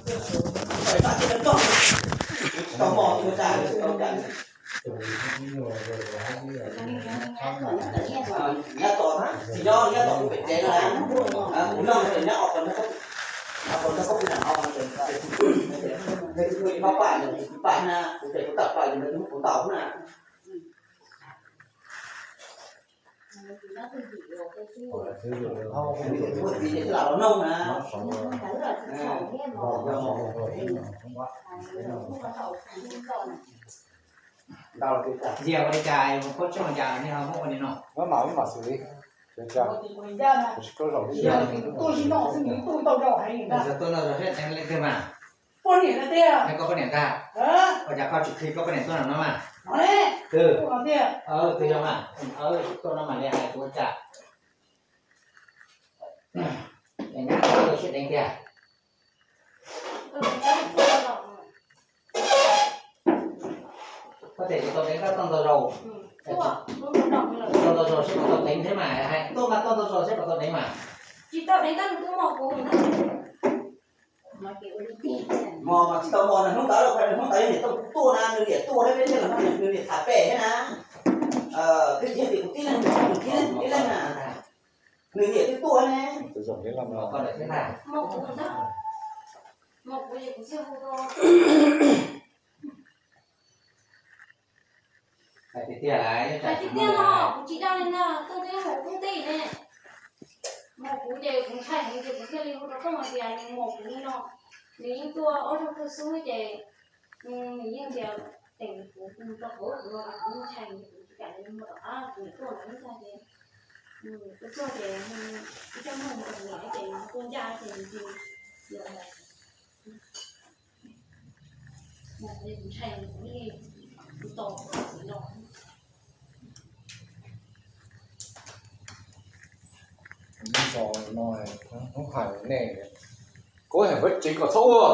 Nyab tos, tsis nyob, nyab tos kuv pem tsev no na. Kuv noj ces nyab os, nyab tos kuv pem tsev no na. Kuv tes kuv tawm pais ces kuv ntaus na. Kuv txiv ces twb lam los noog na. Ntau tias ua li cas, pob tsoob cas nej ho muab ua li no? Maj mam, maj mam xws li. Tuaj noj zog seb leej twg mas. Poj niam tiag. Koj poj niam ntag. Ua cas koj tsis qhia koj poj niam tuaj no mas? Twb yog mas, tuaj no mas li hais kuv ua cas. Nyab koj siab deev tiag. Koj tias tsis tau deev, koj tuaj ntau zaus. Tau ntau zaus seb puas tau deev thiab mas hais tuaj mas, tau ntau zaus seb puas tau deev mas. Tsis tau deev tab nws twb mos kuv. Mos mas tsis tau mos na, hnub ntawd, hnub ntawd yog niam tuaj, kuv tuaj na, nws niam tuaj thiab peb niag los no nws niam tham pem thiab na. Twb tsis yog tias kuv tib leeg, kuv tib leeg, tib leeg na. Nws niam twb tuaj ne. Hais tiag tiag no, kuv tsis dag li ntag, tuaj twb mus koob teb ne. Mos kuv ces kuv ntshai heev ces kuv thiaj li hu rau koj hais tias nws mos kuv li no. Nws yeej tuaj ob zaug tuaj xwb ces nws yeej tias teem kuv, kuv mus rau hauv kuv no, kuv yeej ntshai heev, kuv tsis kam li mus rau qab kuv niam tuaj ntawd ib ncag ces, ib ncag muaj mus rau niam ces nws tuaj ncaj ces nws cia li Kuv hais nej, kuv hais peb tsev kom txhob ua,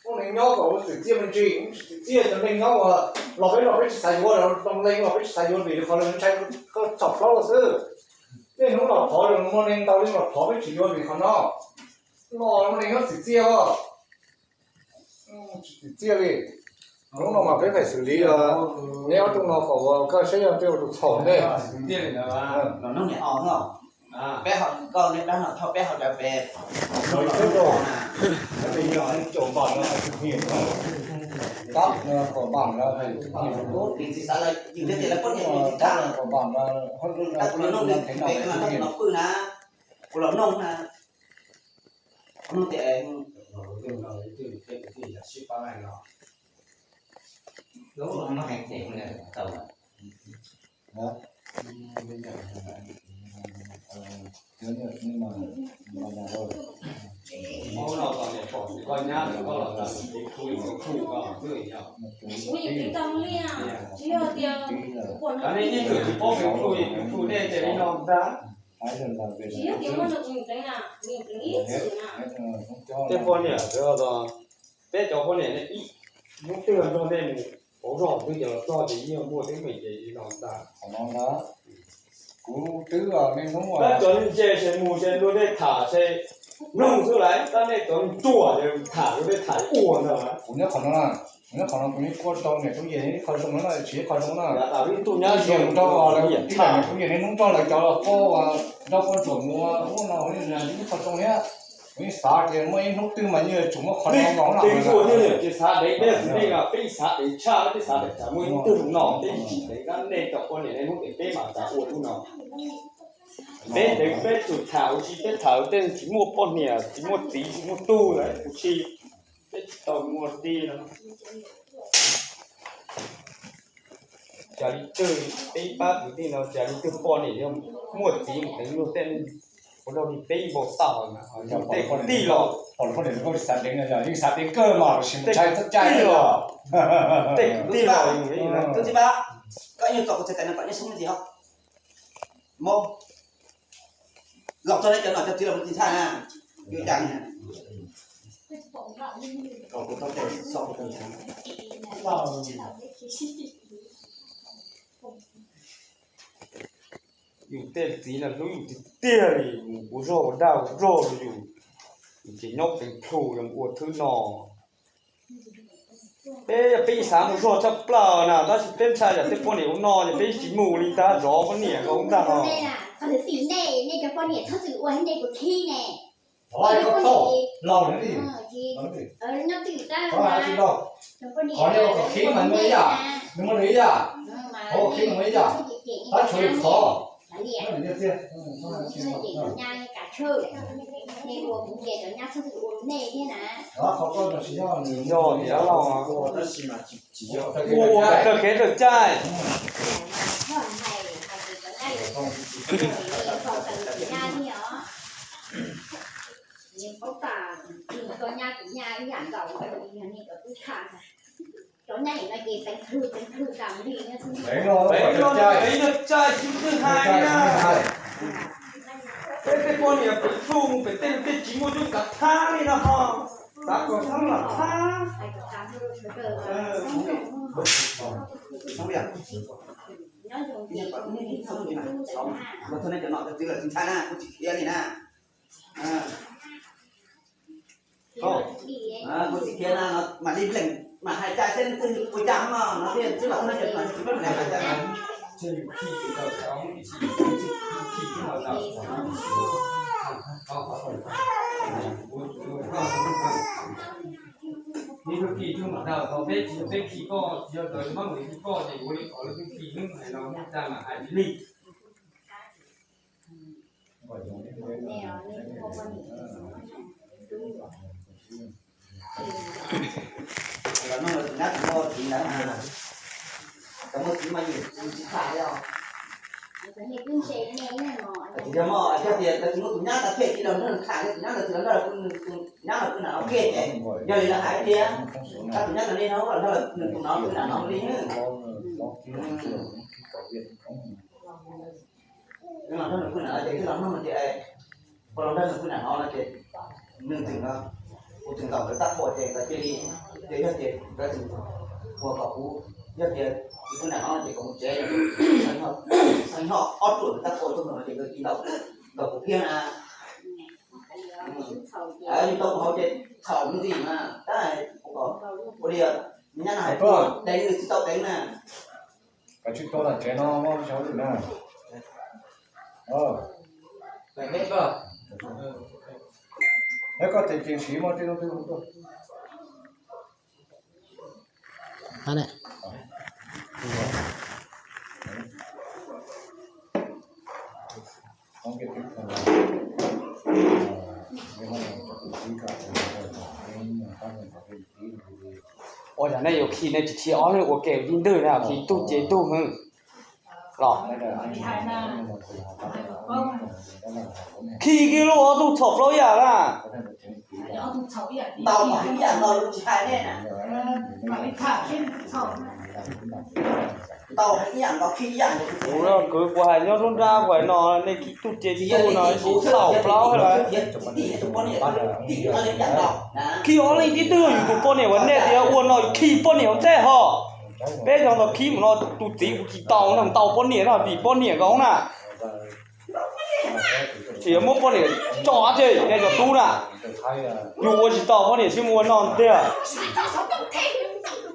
muaj neeg nyob kom ua txim txiaj me ntsis, txim txiaj cov neeg nyob uas los peb los peb tsis xav yuav, los leej los peb tsis xav yuav vim qhov lawv ntshai koj txhom plaub xwb. Niaj hnub los thov, muaj neeg ntau li los thov peb tsis yuav vim qhov no. Los muaj neeg nyob txim txiaj os. Tsis txiaj li. Hnub no mas peb hais xws li neb ob tug no kom ua kaj siab yog tej ua tus txhaum nej. Peb ho, koj neb dab no thaum peb ho cov pem, peb yog ib co npam no hais tus niam no, tab no kom npam no hais tus niam no, tab no kom npam no hauj lwm no tus niam no pw na, kuv los noog na, noog tias Tej poj niam peb cov poj niam ne, ib hnub twg nrog nej mus pauv zog twg ces los txog ces yeej muaj teeb meem ces li no ntag. Qhov no ntag, kuv twb niaj hnub tab cov ntse se mus se luag tej tham se mloog xwb lawm, tab nej cov ruam ces tham luag tej tham ua ntag. Kuv nyob qhov no, kuv nyob qhov no kuv yeej kuaj rau niam tub yem ib qho zoo na, tsis ib qho zoo na. Tus nyab zoo rau lawv tib yam niam tub yem niaj hnub nrog lawv cov los quaj, nrog quaj ntsuam mus ua ub no ib qho zoo thiab. Kuv yeej xav tias muaj ib hnub twg mas yeej yuav tsum muaj qhov no los. Tej ua thiab ces xav deev peb txiv neej no, peb xav deev tshaj, peb xav deev tshaj, muaj ib hnub twg no peb tsis deev, nej cov poj niam nej hnub es peb mam xav ua lub no. Peb deev peb tsum tham ua si, peb tham tej tsis muaj poj niam, tsis muaj txiv, tsis muaj tug lawm ua si, peb tsis tau muaj tij no. Cas li twg peb pab kwv tij no, cas li twg poj niam yog muaj txiv mus deev luag tej, ua rau li peb npau taws na, tej kwv tij los, poj niam xav deev no, yeej xav deev kawg mas, tab sis mus ntshai txhob cai los. Tej kwv tij los, koj ib nyuag txog kuv txhais tes no kom neb xub me ntsis ho. Mos, los txog nej cov nom cov tswv los mus tiv thaj na, yuav cas na. Yus tej txiv no hlub yus tiag tiag li, mus ua zog ua daj ua zog rau yus, yus tsis nyob peev plhu yuav mus ua thwb no. Peb yog peb xav mus zog tshaj plaws na, tab sis peb ntshai yog tej poj niam ua no ces peb tsis mus li ntag, zov poj niam nkaus ntag no. Qhov nej, nej cov poj niam txhob txwm ua nej puas khib ne. Los ne, nyob twj ywm tab, qhov nej ua kom khib mas muaj ib yam, nws muaj nws ib yam, qhov ua khib mas muaj ib yam, tab tshuav lwm qhov. Yog tias los ua kawg kev kawg cai. Peb no peb cai tsis twg hais na. Peb tej poj niam pem plhu mus pem tej tej tsis muaj coob kav thab li no ho. Xav kom thab los thab. Kuv tsis khiav li na. Kuv tsis khiav na, mam li lees mam hais cai seb leej twg ua cas no no thiaj txwb los no ces mam li hais cai. Ib tug khi tug mam daws, thaum peb tsis yog peb khi koj, tsis yog lawv mab mus khi koj ces yuav li qhov lawv tug khi lub hais no muaj tag mam hais li. Los no los tus nyab tus muaj txiv ntawd mas, cov muaj txiv mas yus tsis tham li os. Tsis yog mog, yog tias lawv tsis muaj tus nyab tas phem li los nrog nws tham, tus nyab ntawd tsis los nrog tus nyab los pw nram no ke ces yog li lawv hais tias, tus nyab ntawd li no los nrog nws tus no pw nram no li. Los nrog nws pw nram no ces twb los nug tias, puas los nrog nws pw nram no no ces nws tseem, kuv tseem ntaus lawv txaj qhua ces lawv cia li, ces yog tias lawv tseem puas kom kuv, yog tias tsis pw nram no no ces kom mus tsev, xeev ho ob ruam lawv txaj qhua tuaj no ces nkawd cia li ntaus, ntaus kuv kiag na. Yus tau kuv hauv ces txhaum mus ntxiv mas tab ua li, nyab no hais tias deev nws tsis tau deev na. Koj tsis tau los tsev no muaj xyov lwm na. Es koj tes ceev siv muaj tej no twg tuaj. Ua cas nej yuav khi nej tsis khi ob leeg ua ke tib ntwg na, khi tug ces tug hwb los. Khi kiag lub ob tug txhaum plaub yam na. Kuv kwv kuv hais nyob lub nrab kuv hais no nej khi tug ces tug no tsis txhaum plaub lawm. Khi ob leeg tib twg yus tus poj niam uas nej tias ua no yus khi poj niam ua ntej ho. Peb cov ntawd khi mus no tus txiv kuv tsis tau no ntaus poj niam no vim poj niam nkaus na. Tsis yog muab poj niam tso tseg nej cov tub na. Yus ua tsis tau poj niam tsis mus ua no tiag.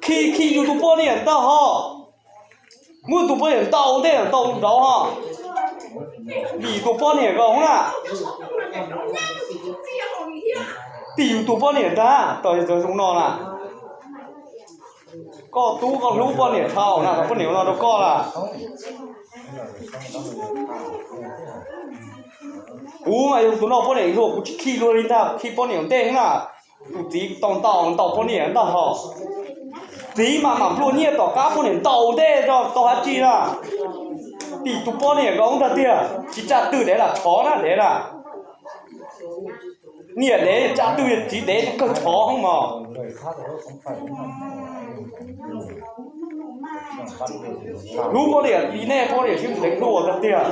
Khi khi yus tus poj niam ntag ho. Muab tus poj niam ntaus ntej ntaus nraud ho. Vim tus poj niam nkaus na. Tim yus tus poj niam ntag, tau zoo no na. Koj tub koj hlub poj niam dhau na, tau poj niam ua no rau koj lawm. Kuv mas yog tus no poj niam hluas kuv tsis khi luag li ntag, khi poj niam ntej na. Tus txiv tau ntaus ntaus poj niam ntag ho. Txiv mas mam nplua nyiaj tom qab poj niam ntaus ntej tau dab tsi na. Tim tus poj niam nkaus ntag tiag, tsis tsa twg dev lam tshov na dev na. Niam dev tsa twg txiv dev kawg tshov hoob mos. Hlub poj niam li nej poj niam sib mus deev hlub ua tag tiag.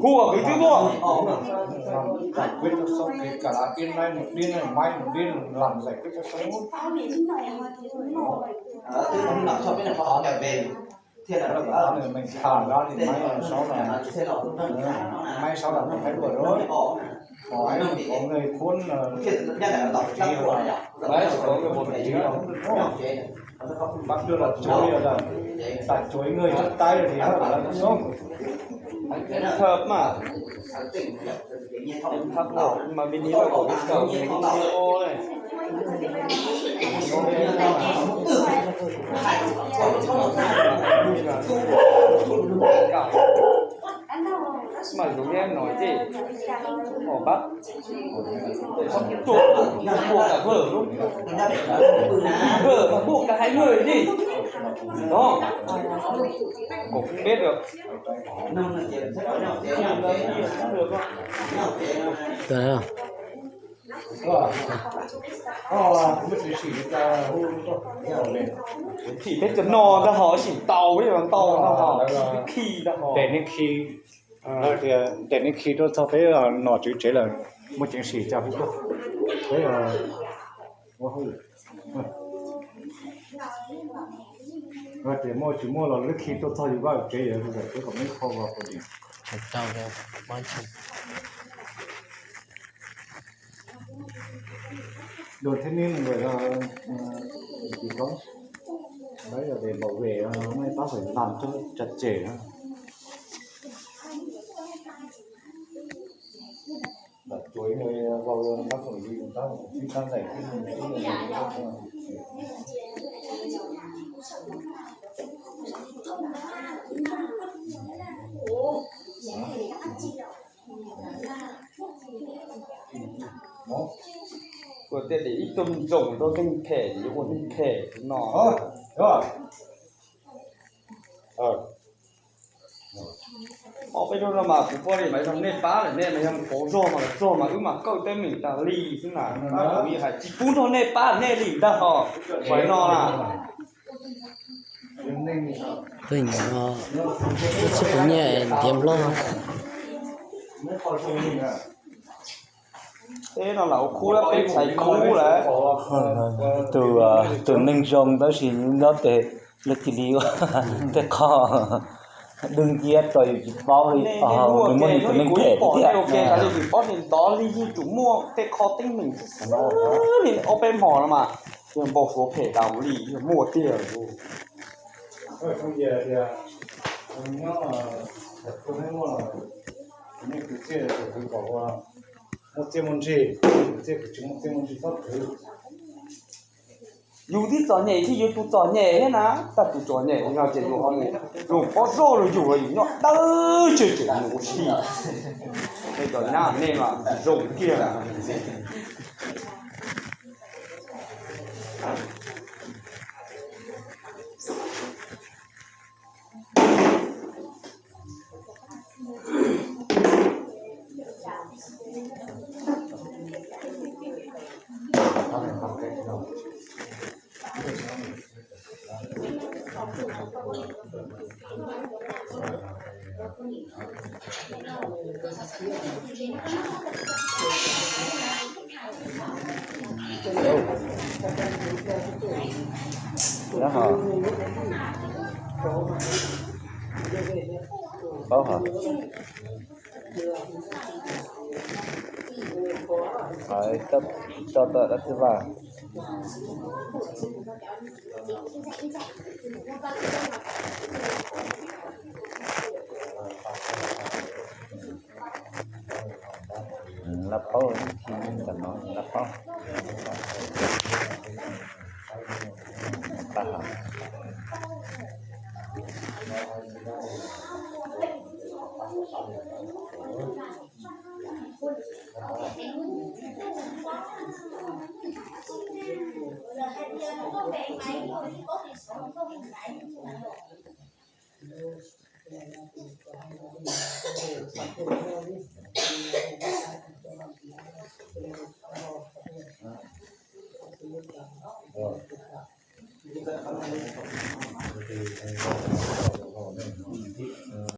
Hu ua kwv twb tuaj. Có người khốn là trí, bái chỉ có người một trí không? Bắt được là chuối rồi, là chuối người trước tay rồi thì nó bảo là nó sống. Thật mà. Thật mà, mà bên đi vào cái cầu thì nó ô này. Mà dùng em nói chứ. Họ bắt. Tuộc, tuộc cả vợ luôn. Vợ mà buộc cả hai người đi. Đó. Cũng không biết được. Được không? Tsis peb cov no ntag ho, sim tau ib los tau ntag ho, khi ntag ho. Ces nej khi, ces nej khi rau txog peb nom tswv tsev lawm, muaj ceev sim cas hu tuaj. Peb ua hauj lwm. Ces muaj tsis muaj los lwb khi tuaj txog yus vaj tsev yus hu lawm peb kom nej kho los kom dim. Tau, tau. Đoàn thanh niên người, ờ, ờ, gì đó. Đấy là để bảo vệ, ờ, hôm nay bác phải làm cho chặt chẽ đó. Chuối người vào bác quản lý công tác, công tác giải quyết. Kuv tias ib tug ntsoog rau neeg phem, yuav ua neeg phem no. Ob peb hnub no mas kuv poj niam mas yog nej pab lawm, nej mas yog mus pauv zog mas lawv txog mas wb mas kawj teeb meem tas li xwb na. Kuv hais tsis pub nrog nej pab nej li ntag ho. Pais no na. Peb no, wb txhib kuv nyiaj ntiav nplooj. Peb no lam ua khub, peb txhais khub lawm. Tus, tus neeg zoo tab sis nyob tes luag cia li ua tej qho dwb nciab rau yus tsis paub li, nws muaj nws tus neeg phem tiag tiag. Paub tias ntov li yeej tsum muaj tej qho teeb meem xwb li ob peb hmo no mas, yog npau suav phem tas li yog muaj tiag. Muaj txiaj muaj ntsig, txiaj tsis muaj txiaj muaj ntsig txhob khwv. Yus twb txom nyem thiab yuav tus txom nyem thiab na, tag tus txom nyem no ces yus ho mus, yus pob zoj los yus, yus nyob dawb tseg ces mus ua si. Nej cov nyab nej mas zoo kiag. Paub hả? Hais tau tau dab tsi vas. Lab paub, ntawm no lab paub.